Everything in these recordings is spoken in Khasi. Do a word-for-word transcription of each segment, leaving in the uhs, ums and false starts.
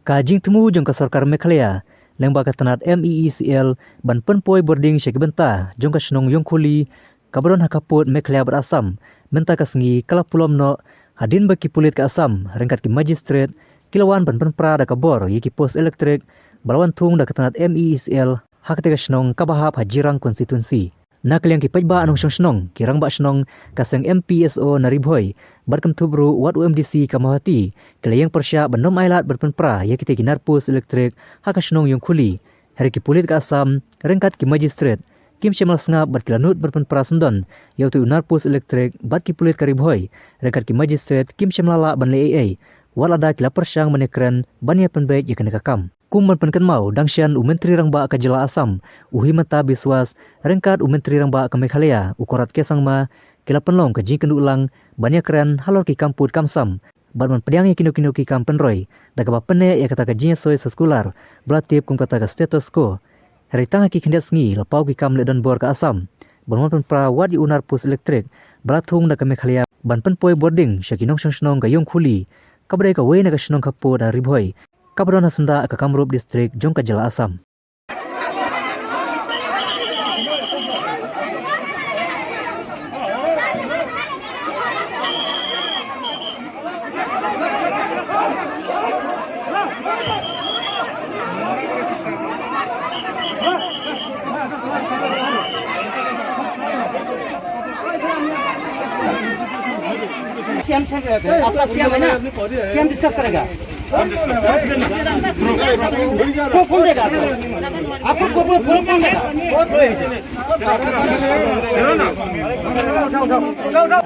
Ka jingthmu jong ka sorkar Meghalaya lyngba ka tnat M E E C L ban pynpoi bording sha ki bynta jong ka shnong Iongkhuli kaba don ha ka pud Meghalaya bad Assam mynta ka sngi ka la pulom noh hadien ba ki pulit ka Assam ryngkat ki magistrate ki la wan ban pynpra da ka bor ïa ki post elektrik ba la wan thung da ka tnat M E E C L ha kata ka shnong kaba hap ha Jirang constituency. Na ka liang ki paidbah nongshong shnong, ki rangbah shnong, ka seng M P S O na Ri Bhoi bad kumjuh ruh wat u M D C ka Mawhati ki la ïeng pyrshah ban ym ailad ban pynpra ïa kita ki nar post elektrik ha ka shnong Iongkhuli. Hynrei ki pulit ka Assam ryngkat ki magistrate kim shym la sngap bad ki la nud ban pynpra syndon ïa uta u nar post elektrik bad ki pulit ka Ri Bhoi ryngkat ki magistrate kim shym la lah ban leh ei ei wat lada ki la pyrshang ban ïakren ban ïa pynbeit ïa kane ka kam. Kum ban pynkynmaw, dang shen u Myntri Rangbah ka jylla Assam, u Himanta Biswas, ryngkat u Myntri Rangbah ka Meghalaya, u Conrad K Sangma, ki la pynlong ka jingkynduh lang ban ïakren halor ki kam pud kam sam bad ban pdiang ïa kino kino ki kam pynroi da kaba pynneh ïa kata ka jingïasoi sekular ba la tip kum kata ka status quo. Hynrei tang ha ki khyndiat sngi la paw ki kam leh donbor ka Assam ban wan pynpra wat ïa u nar post elektrik ba la thung da ka Meghalaya ban pynpoi bording sha ki nongshong shnong ka Iongkhuli, kaba dei kawei na ka shnong khappud ha Ri Bhoi kaba don ha syndah ka Kamrup District jong ka jylla Assam. सीएम से, आपका सीएम है ना, सीएम डिस्कस करेगा। को कौन देगा? आपको को, को, को कौन देगा? उठाओ, उठाओ, उठाओ, उठाओ।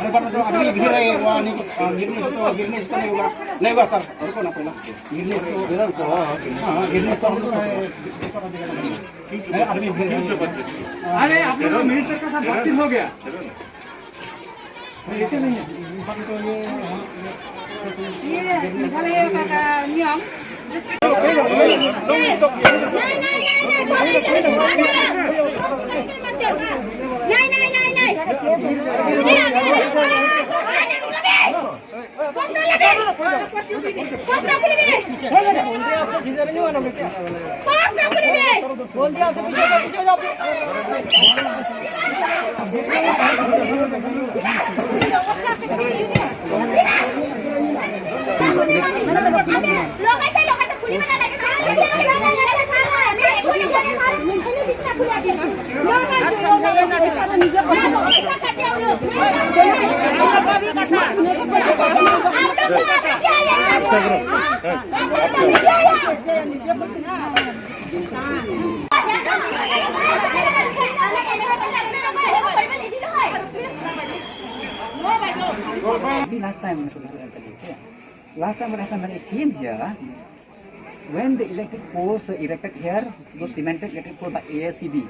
अभी गिरे, वहाँ नहीं, गिरने से तो, गिरने से तो नहीं होगा। नहीं हुआ सर, रुको ना पहला। गिरने से तो, हाँ, गिरने से तो हम लोग को, अरे, अभी गिर, अरे, आप लोग का मिनिस्टर का साथ बातचीत हो गया? ये मेघालय का, का नियम। नहीं, नहीं, नहीं, नहीं। See, last time, last time what happened when I came here, when the electric poles were erected here, those cemented electric poles by A S C B.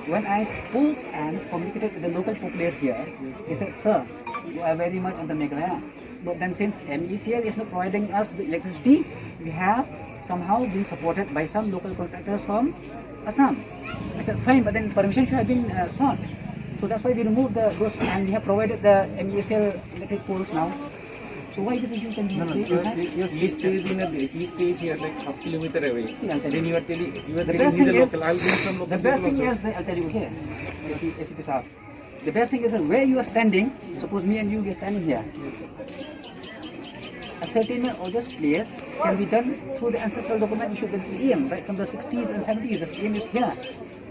When I spoke and communicated with the local populace here, they said, "Sir, you are very much on the Meghalaya." But then since M E C L is not providing us the electricity, we have somehow been supported by some local contractors from Assam. I said, "Fine, but then permission should have been, uh, sought." So that's why we removed the, those, and we have provided the M E C L electric poles now. So why this issue can be raised? He stays in a, he stays here like half kilometer away. See, I'll tell you. Then you are telling, you are telling he's a local. I'll bring some local people also. The best thing is, I'll tell you, okay, S P, S P sir. The best thing is that where you are standing, suppose me and you, we are standing here. A settlement of this place can be done through the ancestral document issued by the C M, right from the sixties and seventies. The C M is here.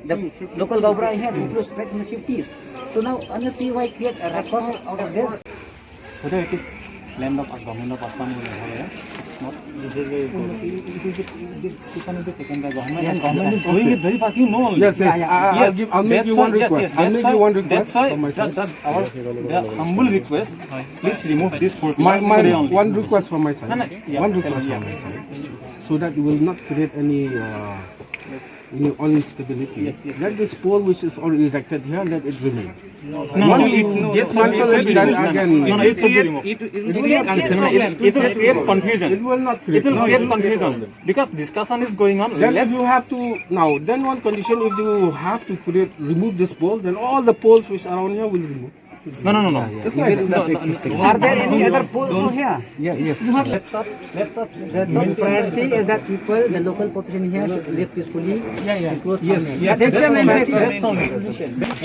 The local Gaonbura here includes right from the fifties. So now, honestly, why create a record out of this? Whether it is land of a government of Assam or Meghalaya, it's not. It is a, it is a, it is, it can be taken by government, and government is doing it very fast. You know. Yes, yes. I, I, I'll give, I'll make you one request. I'll make you one request from my side. That, that our, the humble request, please remove this four pillars today only. My, my one request from my side. No, no, yeah, one request from my side. So that you will not create any, uh, any instability. Yes, yes, yes. Let this pole which is already erected here, let it remain. No, no, it, no, it, it, it, it, no, no, it should be removed. It, it will create confusion. It will not create. It will create confusion because discussion is going on. Then if you have to, now, then one condition, if you have to create, remove this pole, then all the poles which are on here will remove. No, no, no, no. Are there any other posts here? Yeah, yes. Let's up, let's up. The top priority is that people, the local population here should live peacefully in close environment. That's the main priority.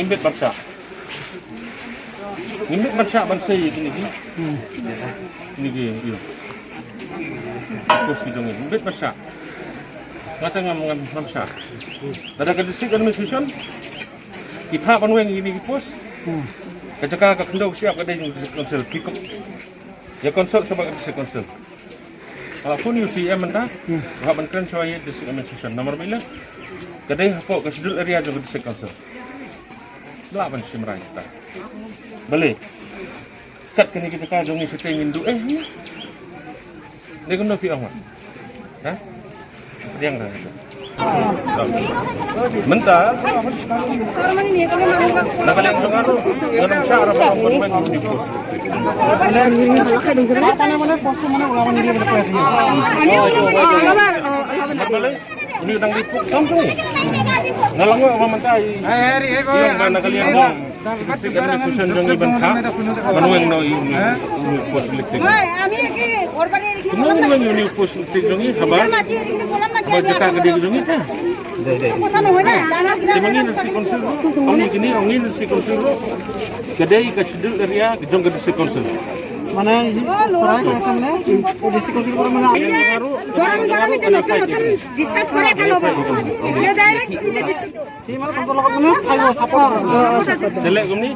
Ngimbit ban shah. Ngimbit ban shah ban sei kine ki. Kine ki, ïa. Post ki jong ngi. Ngimbit ban shah. Nga sa ngam, ngam, ngam shah. Lada ka district administration ki phah ban weng ïa kine ki post. Ka jaka ka khyndew ka shyiap ka dei jong district council. Ki kum ïa council sha ba ka district council. Ka la phone ïa u C E M mynta. Ka hap ban kren shuwa ïa district administration. Namar ba ïa ka dei hapoh ka schedule area jong ka district council. Lah ban shim rai kita. Balei? Kat kane ka jaka jong ngi shatei ngin duh eh. Dei kumno phi ong ma? Ha? Pdiang ra. Mynta na ka liang jong nga ruh nga nang shah ra ba ong ban wan uni post. Namar balei? Uni dang dei post sam tu. Nga la ong ba mynta i ong ba na ka liang jong district administration jong ngi ban phah ban weng noh ïa uni post electric. Kumno weng ïa uni post electric jong ngi haba, haba jaka ka dei ka jong ngi ka. Te ma ngi na district council ruh, ong ngi kine, ong ngi na district council ruh, ka dei ka schedule area ka jong ka district council. Mane hi, para ka samne district council para mane. Garam, garam itu notun, notun discuss kore kalo ba. Ye direct hi mane control ko mane thai wo support. Te leh kumne.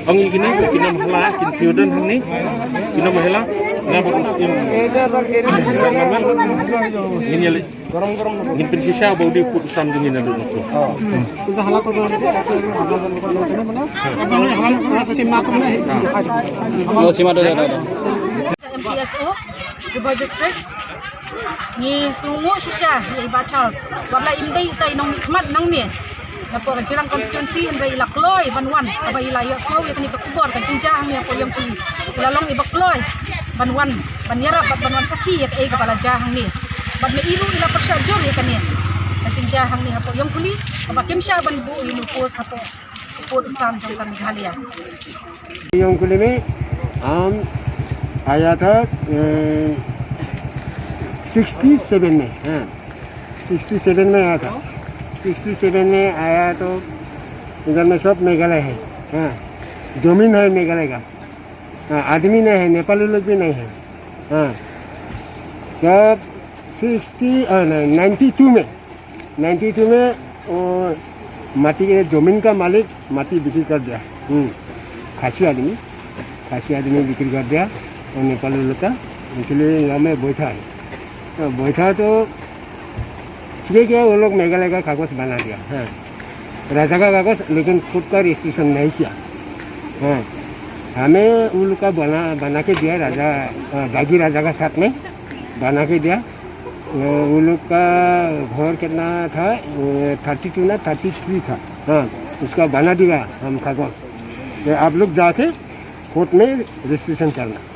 Ong ngi kine, kine mahla, kin phi don hangne. Kine mahla. Nga ba us im. Ngin ïa leh. Ngin pynshisha ba u dei u pud u sam jong ngi naduh nangtu. Kita hala ko. Sima ko na. Oh, sima do do do. M P S O, Ri Bhoi District. Ngi sngewnguh shisha ïa i Bah Charles. Wat la im dei ita i nongmihkhmat nangne na pdeng ka Jirang constituency, hynrei i la kloi ban wan, kaba i la ïohsngew ïa kane ka khubor ka jingjia hangne hapoh Ïongkuli. I la long i ba kloi ban wan, ban ïarap bad ban wan sakhi ïa kaei kaba la jia hangne. Bad ma i ruh i la pyrshah jur ïa kane ka jingjia hangne hapoh Ïongkuli, kaba kim shah ban buh ïa une u post hapoh u pud u sam jong ka Meghalaya. Ïongkuli me, हम आया था, ए, सिक्सटी सेवन में, हाँ, सिक्सटी सेवन में आया था। सिक्सटी सेवन में आया तो इधर में सब मेघालय है, हाँ, जमीन है मेघालय का, हाँ, आदमी नहीं है, नेपाली लोग भी नहीं है, हाँ, जब सिक्सटी, अ, नहीं, नाइन्टी टू में, नाइन्टी टू में वो माटी के, जमीन का मालिक माटी बिक्री कर दिया। हम्म, खासी आदमी, खासी आदमी बिक्री कर दिया और नेपाली लोग का, इसलिए यहाँ में बैठा है। तो बैठा तो ठीक है, वो लोग मेघालय का कागज बना दिया, हाँ, राजा का कागज, लेकिन खुद का रजिस्ट्रेशन नहीं किया। हाँ, हमें वो लोग का बना, बना के दिया राजा, अ, बागी राजा का साथ में बना के दिया। वो, वो लोग का घर कितना था, थर्टी टू ना थर्टी थ्री था। हाँ, उसका बना दिया हम कागज। तो आप लोग जाके कोर्ट में रजिस्ट्रेशन करना।